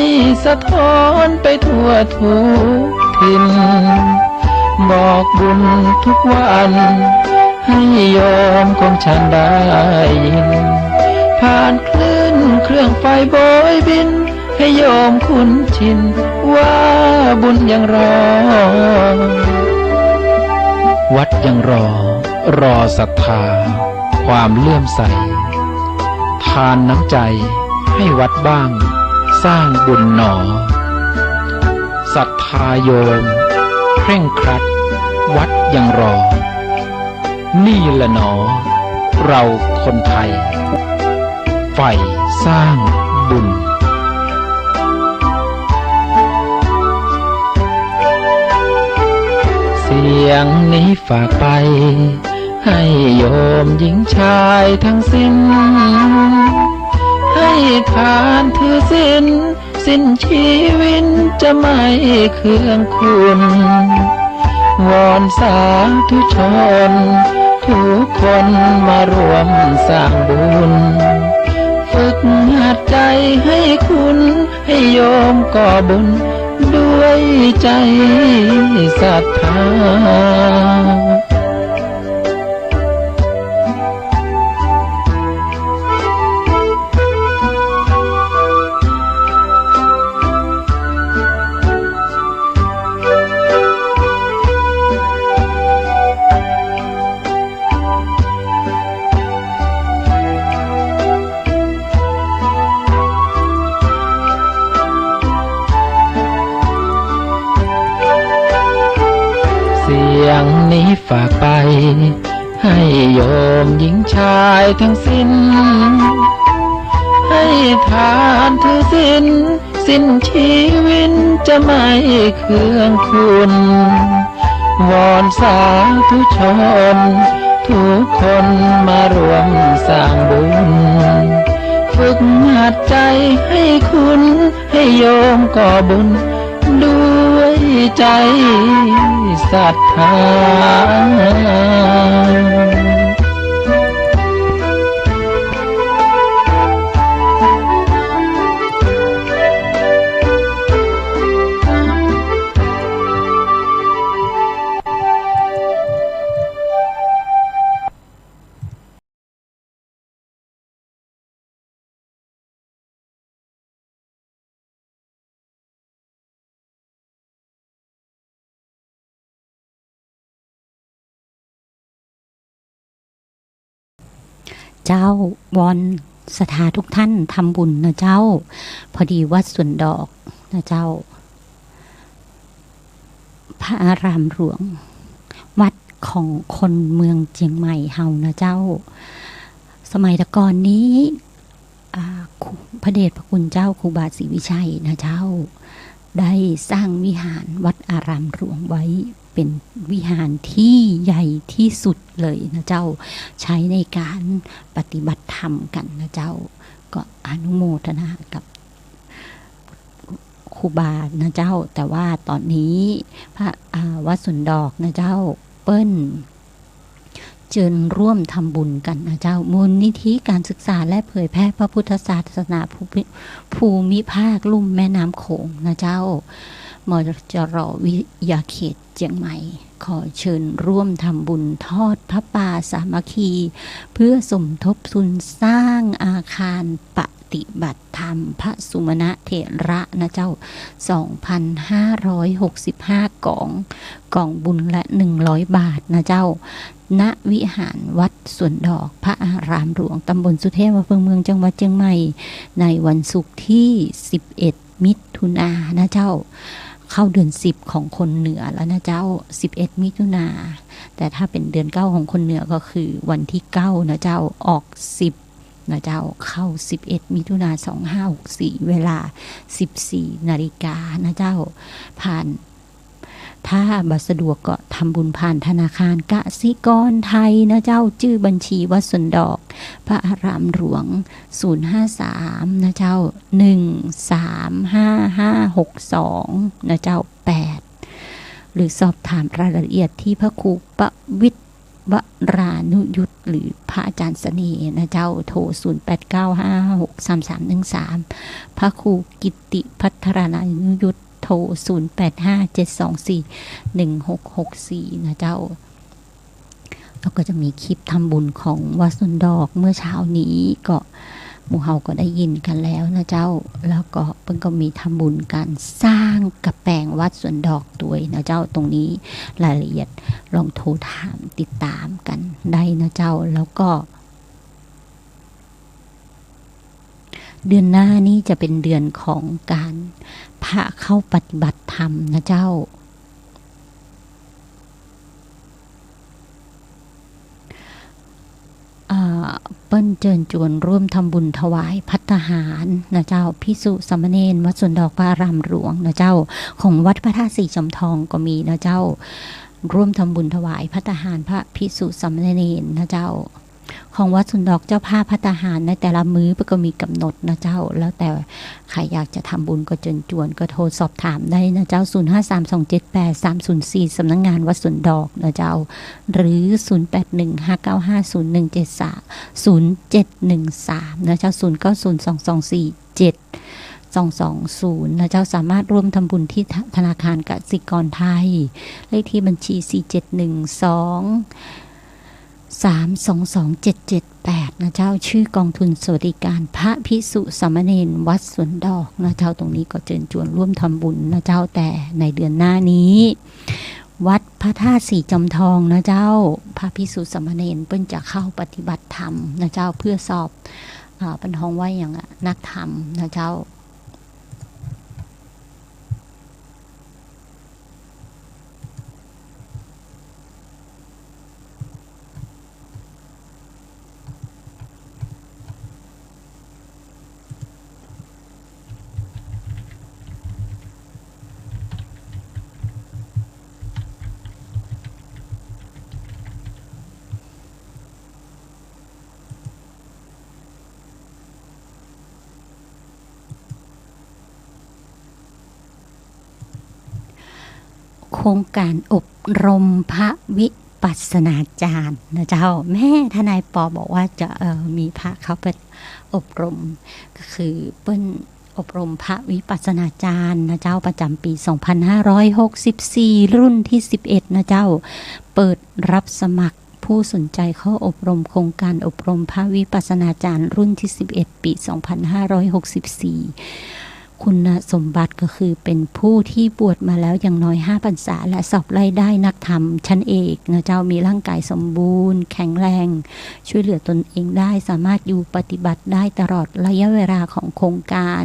สะท้อนไปทั่วทุกถิ่น บอกบุญทุกวันให้โยมของฉันได้ยิน ผ่านคลื่นเครื่องไฟโบยบิน ให้โยมคุ้นชินว่าบุญยังรอ วัดยังรอ รอศรัทธา ความเลื่อมใส ทานน้ำใจให้วัดบ้าง สร้างบุญหนอ ศรัทธาโยม เคร่งครัด วัดยังรอ นี่แหละหนอ เราคนไทย ใฝ่สร้างบุญ เสียงนี้ฝากไป ให้โยมหญิงชายทั้งสิ้น ให้ทานถือศีล สิ้นชีวิตจะไม่เคืองคุณ วอนสาธุชนทุกคนมาร่วมสร้างบุญ ฝึกหัดใจให้คุณ ให้โยมก่อบุญด้วยใจศรัทธา เสียงนี้ฝากไป ให้โยมหญิงชายทั้งสิ้น ให้ทานถือศีล สิ้นชีวิตจะไม่เคืองคุณ วอนสาธุชนทุกคนมาร่วมสร้างบุญ ฝึกหัดใจให้คุณ ให้โยมก่อบุญด้วยใจศรัทธาเจ้า วอนศรัทธาทุกท่านทำบุญนะเจ้า พอดีวัดสวนดอกนะเจ้า พระอารามหลวง วัดของคนเมืองเจียงใหม่เฮานะเจ้า สมัยแต่ก่อนนี้ อ่า ครู พระเดชพระคุณเจ้าครูบาศรีวิชัยนะเจ้า ได้สร้างวิหารวัดอารามหลวงไว้ เป๋นวิหารตี้ใหญ่ตี้สุดเลยนะเจ้า ใจ๊ในก๋านปฏิบัติธรรมกั๋นนะเจ้า ก็อนุโมทนากับครูบานะเจ้า แต่ว่าต๋อนนี้พระ อ่า วัดสวนดอกนะเจ้า เปิ้น เจิญร่วมทำบุญกั๋นนะเจ้า มูลนิธิการศึกษาและเผยแพร่พระพุทธศาสนาภูมิ ภูมิภาคลุ่มแม่น้ำโขงนะเจ้า มจร วิทยาเขตเจียงใหม่ ขอเชิญร่วมทำบุญทอดผ้าป่าสามัคคี เพื่อสมทบทุนสร้างอาคารปฏิบัติธรรมพระสุมาณะเถระนะเจ้า สองพันห้าร้อยหกสิบห้า ก๋อง ก๋องบุญละ หนึ่งร้อย บาทนะเจ้า ณ วิหารวัดสวนดอก พระอารามหลวง ตำบลสุเทพ อำเภอเมือง จังหวัดเจียงใหม่ ในวันศุกร์ตี้ สิบเอ็ด มิถุนายนนะเจ้า เข้าเดือนสิบของคนเหนือแล้วนะเจ้า สิบเอ็ด มิถุนายน แต่ถ้าเป๋นเดือนเก้าของคนเหนือก็คือวันตี้เก้านะเจ้า ออกสิบนะเจ้า เข้าสิบเอ็ด มิถุนายน สองห้าหกสี่ เวลา สิบสี่ นาฬิกานะเจ้า ผ่าน ถ้าบ่สะดวกก็ทำบุญผ่านธนาคารกสิกรไทยนะเจ้า จื้อบัญชีวัดสวนดอก พระอารามหลวง ศูนย์ห้าสาม นะเจ้า หนึ่งสามห้าห้าหกสอง นะเจ้า แปด หรือสอบถามรายละเอียดตี้พระครูประวิตร วรานุยุต หรือพระอาจารย์เสน่ห์นะเจ้า โทร ศูนย์แปดเก้าห้าห้าหกสามสามหนึ่งสาม พระครูกิตติพัฒรานุยุต โทร ศูนย์แปดห้าเจ็ดสองสี่หนึ่งหกหกสี่ นะเจ้า แล้วก็จะมีคลิปทำบุญของวัดสวนดอกเมื่อเช้านี้ก็ หมู่เฮาก็ได้ยินกั๋นแล้วนะเจ้า แล้วก็เปิ้นก็มีทำบุญก๋านสร้างกำแปงวัดสวนดอกตวยนะเจ้า ตรงนี้รายละเอียดลองโทรถามติดตามกั๋นได้นะเจ้า แล้วก็ เดือนหน้านี้จะเป๋นเดือนของก๋านพระเข้าปฏิบัติธรรมนะเจ้า อ่า เปิ้นเจิญจวนร่วมทำบุญถวายภัตตาหารนะเจ้า ภิกษุสามเณรวัดสวนดอกพระอารามหลวงนะเจ้า ของวัดพระธาตุสีจอมทองก็มีนะเจ้า ร่วมทำบุญถวายภัตตาหารพระภิกษุสามเณรนะเจ้า ของวัดสวนดอกเจ้าภาพภัตตาหารในแต่ละมื้อก็มีก๋ำหนดนะเจ้า แล้วแต่ใผอยากจะทำบุญก็เจิญจวน ก็โทรสอบถามได้นะเจ้า ศูนย์ห้าสามสองเจ็ดแปดสามศูนย์สี่ สำนักงานวัดสวนดอกนะเจ้า หรือ ศูนย์แปดหนึ่งห้าเก้าห้าศูนย์หนึ่งเจ็ดสาม ศูนย์เจ็ดหนึ่งสาม นะเจ้า ศูนย์เก้าศูนย์สองสองสี่เจ็ดสองสองศูนย์ นะเจ้า สามารถร่วมทำบุญที่ธ- ธนาคารกสิกรไทย เลขที่บัญชี สี่เจ็ดหนึ่งสอง สามสองสองเจ็ดเจ็ดแปด นะเจ้า ชื่อกองทุนสวัสดิการพระภิกษุสามเณรวัดสวนดอกนะเจ้า ตรงนี้ก็เจิญจวนร่วมทำบุญนะเจ้า แต่ในเดือนหน้านี้ วัดพระธาตุสีจอมทองนะเจ้า พระภิกษุสามเณรเปิ้นจะเข้าปฏิบัติธรรมนะเจ้า เพื่อสอบ อ่า เปิ้นฮ้องว่าหยังอะ นักธรรมนะเจ้า โครงการอบรมพระวิปัสสนาจารย์นะเจ้า แม่ทนายปอบอกว่าจะ เอ่อ มีพระเข้าไปอบรม ก็คือเปิ้นอบรมพระวิปัสสนาจารย์นะเจ้า ประจ๋ำปี๋ สองพันห้าร้อยหกสิบสี่ รุ่นตี้ สิบเอ็ด นะเจ้า เปิดรับสมัคร ผู้สนใจเข้าอบรมโครงการอบรมพระวิปัสสนาจารย์รุ่นตี้ สิบเอ็ด ปี๋ สองพันห้าร้อยหกสิบสี่ คุณสมบัติก็คือเป๋นผู้ตี้บวชมาแล้วอย่างน้อย ห้า พรรษา และสอบไล่ได้นักธรรมชั้นเอกนะเจ้า มีร่างกายสมบูรณ์ แข็งแรง ช่วยเหลือตนเองได้ สามารถอยู่ปฏิบัติได้ตลอดระยะเวลาของโครงการ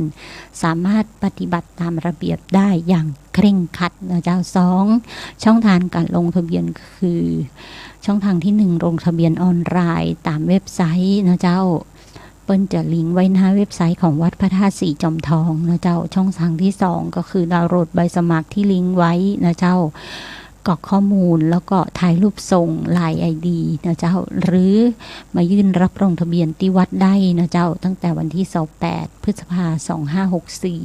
สามารถปฏิบัติตามระเบียบได้อย่างเคร่งครัดนะเจ้า สอง ช่องทางการลงทะเบียนคือ ช่องทางตี้หนึ่ง ลงทะเบียนออนไลน์ตามเว็บไซต์นะเจ้า เปิ้นจะลิงก์ไว้หน้าเว็บไซต์ของวัดพระธาตุสีจอมทองนะเจ้า ช่องทางที่สองก็คือดาวน์โหลดใบสมัครที่ลิงก์ไว้นะเจ้า กรอกข้อมูลแล้วก็ถ่ายรูปส่ง ไลน์ ไอดี นะเจ้า หรือมายื่นรับลงทะเบียนตี้วัดได้นะเจ้า ตั้งแต่วันตี้ซาวแปด พฤษภา สองห้าหกสี่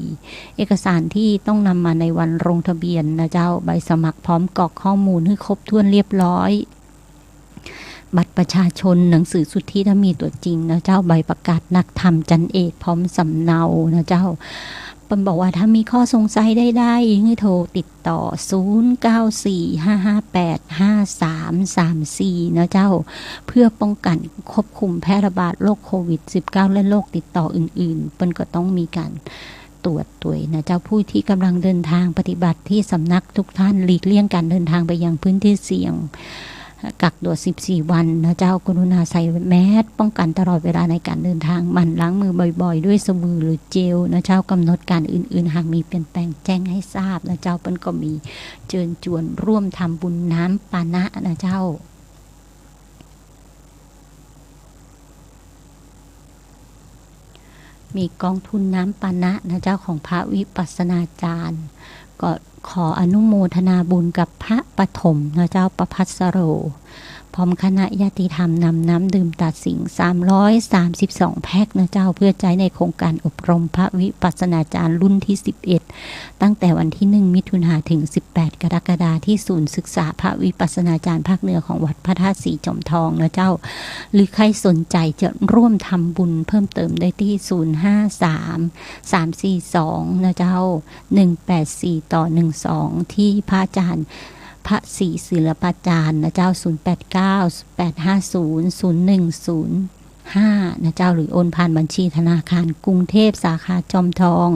เอกสารตี้ต้องนำมาในวันลงทะเบียนนะเจ้า ใบสมัครพร้อมกรอกข้อมูลหื้อครบถ้วนเรียบร้อย บัตรประชาชน หนังสือสุทธิถ้ามีตั๋วจริงนะเจ้า ใบประกาศนักธรรมจันเอกพร้อมสำเนานะเจ้า เปิ้นบอกว่าถ้ามีข้อสงสัยใดๆ หื้อโทรติดต่อ ศูนย์ เก้า สี่ ห้า ห้า แปด ห้า สาม สาม สี่ นะเจ้า เพื่อป้องกันควบคุมแพร่ระบาดโรคโควิด สิบเก้า และโรคติดต่ออื่นๆ เปิ้นก็ต้องมีก๋าน ตรวจตวยนะเจ้า ผู้ที่กำลังเดินทางปฏิบัติที่สำนักทุกท่าน หลีกเลี่ยงการเดินทางไปยังพื้นที่เสี่ยง กักตัว สิบสี่ วันนะเจ้า กรุณาใส่แมสป้องกันตลอดเวลาในการเดินทาง หมั่นล้างมือบ่อยๆ ด้วยสบู่หรือเจลนะเจ้า กำหนดการอื่นๆ หากมีเปลี่ยนแปลงแจ้งให้ทราบนะเจ้า เปิ้นก็มีเจิญจวนร่วมทำบุญน้ำปานะนะเจ้า มีกองทุนน้ำปานะนะเจ้า ของพระวิปัสสนาจารย์ ก็ขออนุโมทนาบุญกับพระปฐมนะเจ้า ประภัสสโร พร้อมคณะญาติธรรมนำน้ำดื่มตาสิงห์ สามร้อยสามสิบสอง แพ็คนะเจ้า เพื่อใจ๊ในโครงการอบรมพระวิปัสสนาจารย์รุ่นที่ สิบเอ็ด ตั้งแต่วันที่ หนึ่ง มิถุนายน ถึง สิบแปด กรกฎาคม ที่ศูนย์ศึกษาพระวิปัสสนาจารย์ภาคเหนือของวัดพระธาตุสีจอมทองนะเจ้า หรือใครสนใจจะร่วมทำบุญเพิ่มเติมได้ตี้ ศูนย์ ห้า สาม สาม สี่ สอง นะเจ้า หนึ่ง แปด สี่ ต่อ หนึ่ง สอง ที่พระอาจารย์พระศรีศิลปาจารย์นะเจ้า ศูนย์ แปด เก้า แปด ห้า ศูนย์ ศูนย์ หนึ่ง ศูนย์ ห้า นะเจ้า หรือโอนผ่านบัญชีธนาคารกรุงเทพสาขาจอมทอง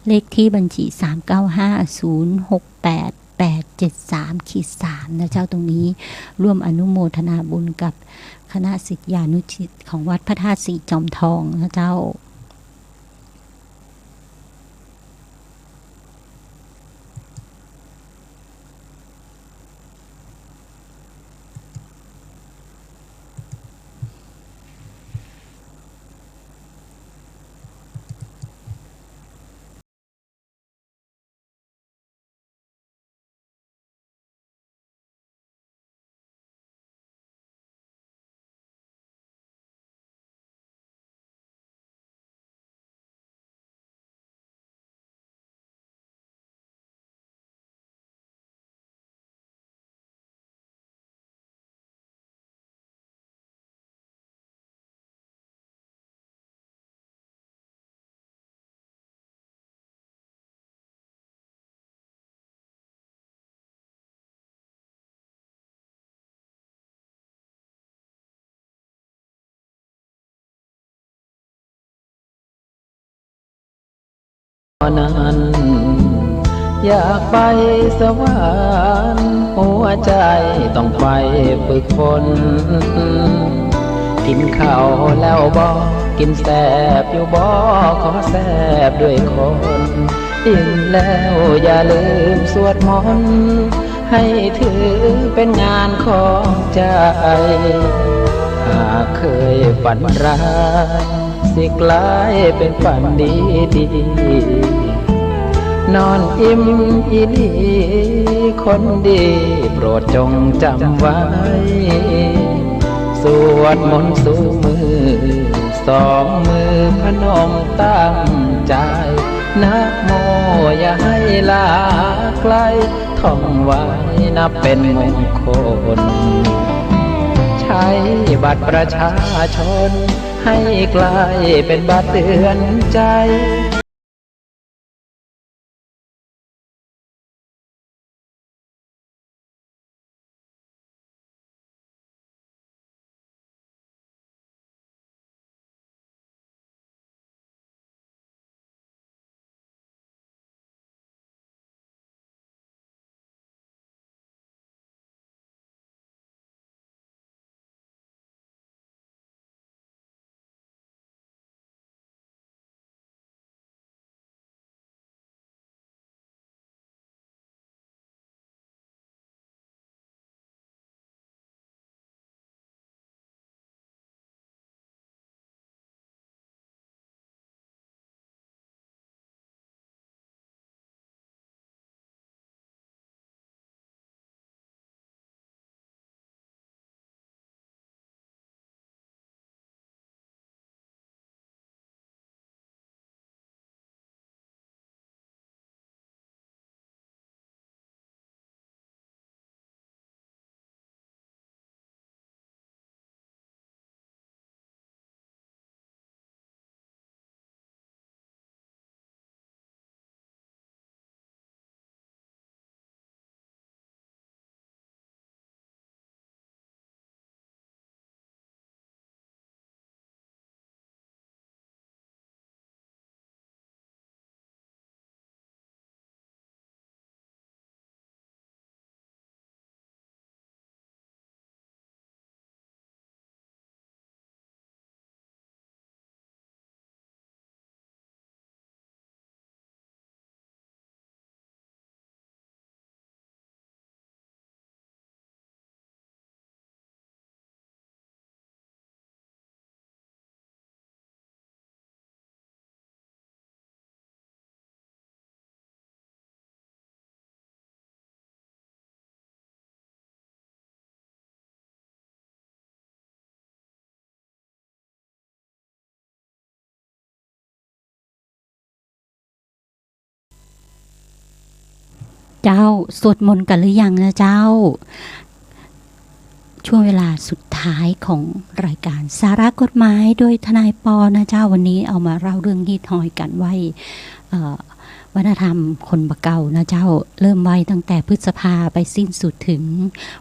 เลขที่บัญชี สาม เก้า ห้า ศูนย์ หก แปด แปด เจ็ด สาม ขีด สาม นะเจ้า ตรงนี้ร่วมอนุโมทนาบุญกับคณะศิษยานุศิษย์ของวัดพระธาตุสีจอมทองนะเจ้านั้น อยากไปสวรรค์ หัวใจต้องไปฝึกฝน กิ๋นข้าวแล้วบ่ กิ๋นแซ่บอยู่บ่ ขอแซ่บด้วยคน อิ่มแล้วอย่าลืมสวดมนต์ ให้ถือเป็นงานของใจ หากเคยฝันร้าย สิกลายเป็นฝันดีดี นอนอิ่มอีหลี คนดีโปรดจงจำไว้ สวดมนต์สู้มือ สองมือพนมตั้งใจ นะโมอย่าให้ลาไกล ท่องไว้นับเป็นมงคล ใช้บัตรประชาชน ให้กลายเป็นบัตรเตือนใจ เจ้า สวดมนต์กั๋นหรือยังนะเจ้า ช่วงเวลาสุดท้ายของรายการสาระกฎหมายโดยทนายปอนะเจ้า วันนี้เอามาเล่าเรื่องฮีตฮอยก๋านไหว้ เอ่อ วัฒนธรรมคนบ่าเก่านะเจ้า เริ่มไหว้ตั้งแต่พฤษภาไปสิ้นสุดถึง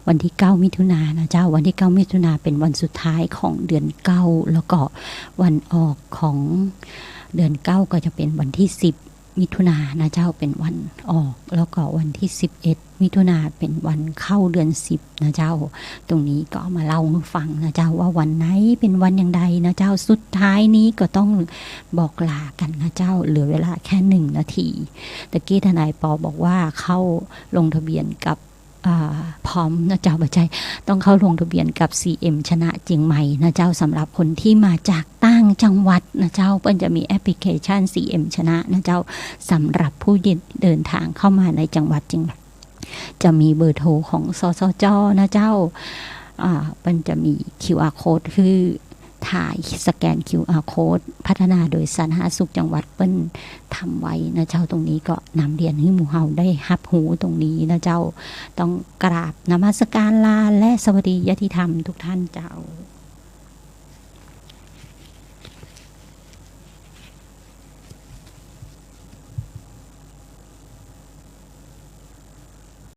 วันที่เก้ามิถุนายนนะเจ้า วันที่เก้ามิถุนายนเป๋นวันสุดท้ายของเดือนเก้า แล้วก็วันออกของเดือนเก้าก็จะเป๋นวันที่สิบมิถุนายนนะเจ้า เป๋นวันออก แล้วก็วันที่สิบเอ็ดมิถุนายนเป๋นวันเข้าเดือนสิบนะเจ้า ตรงนี้ก็เอามาเล่าหื้อฟังนะเจ้า ว่าวันไหนเป๋นวันอย่างใดนะเจ้า สุดท้ายนี้ก็ต้องบอกลากั๋นนะเจ้า เหลือเวลาแค่หนึ่งนาที ตะกี้ทนายปอบอกว่าเข้าลงทะเบียนกับ อ่า พร้อมนะเจ้า บ่ใจ้ ต้องเข้าลงทะเบียนกับ ซีเอ็ม ชนะเจียงใหม่นะเจ้า สำหรับคนที่มาจากต่างจังหวัดนะเจ้า เปิ้นจะมีแอปพลิเคชัน ซีเอ็ม ชนะนะเจ้า สำหรับผู้เดินทางเข้ามาในจังหวัดเจียงใหม่ จะมีเบอร์โทรของ สสจ นะเจ้า อ่า เปิ้นจะมี คิวอาร์ โค้ด หื้อถ่าย สแกน คิวอาร์ โค้ด พัฒนาโดยสาธารณสุขจังหวัดเปิ้นทำไว้นะเจ้า ตรงนี้ก็นำเรียนหื้อหมู่เฮาได้ฮับฮู้ตรงนี้นะเจ้า ต้องกราบนมัสการลาและสวัสดีญาติธรรมทุกท่านเจ้า